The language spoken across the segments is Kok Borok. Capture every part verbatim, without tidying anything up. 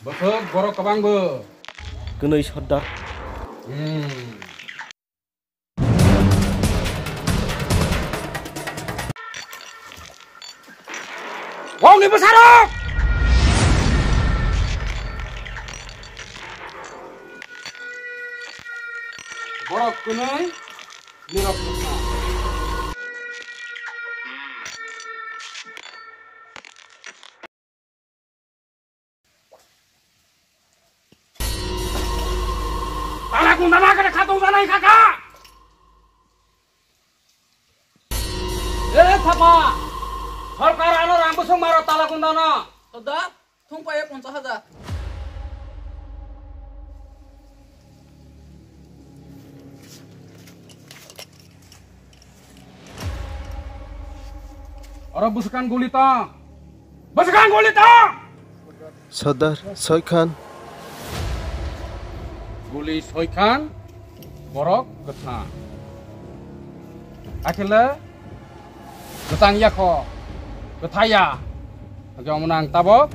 Bwswk borok kwbang bo. Kwnwi Sordar. Hmm. Wongni bwsarok! Borok kwnwi nirok bwsa. Tala kunda na kare khatung janai kaka. Eh, thapa. Sorkar ano rang bwswk maro tala kunda no. Sordar, thung paye ponchas hajar. Oro bwswkang guli tong. Bwswkang guli tong. Sordar, soi khan. Guli soi khan, borok kwthang. Akhile kwchang ya kho, kwthai ya. Hakhe omono ang tabok,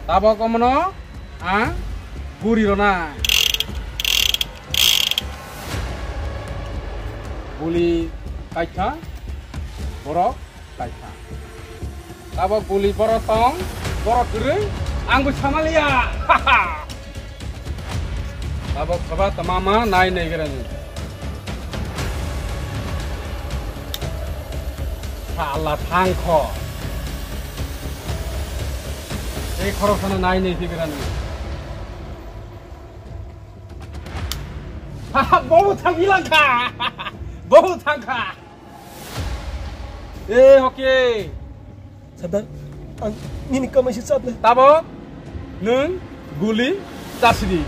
tabok omono ang guri rona. Guli kaitha, borok kaitha. Tabok guli borok tong, borok kwrwi, ang bo samaliya. Tabok soba tamama nai nai gerani. Sala thang kho. Ei khorok sana nai nai gerani. Bobo thang bilangkha. Bobo thangkha. Eh, hoki. Sordar, ang nini kamai se chap le. Tabo, nwng guli chasidi.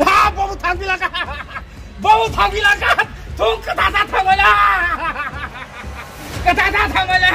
Ha, bobo thang bilangkha. Bobo thang bilangkha. Thung kata ta thang wala. Kata ta thang wala.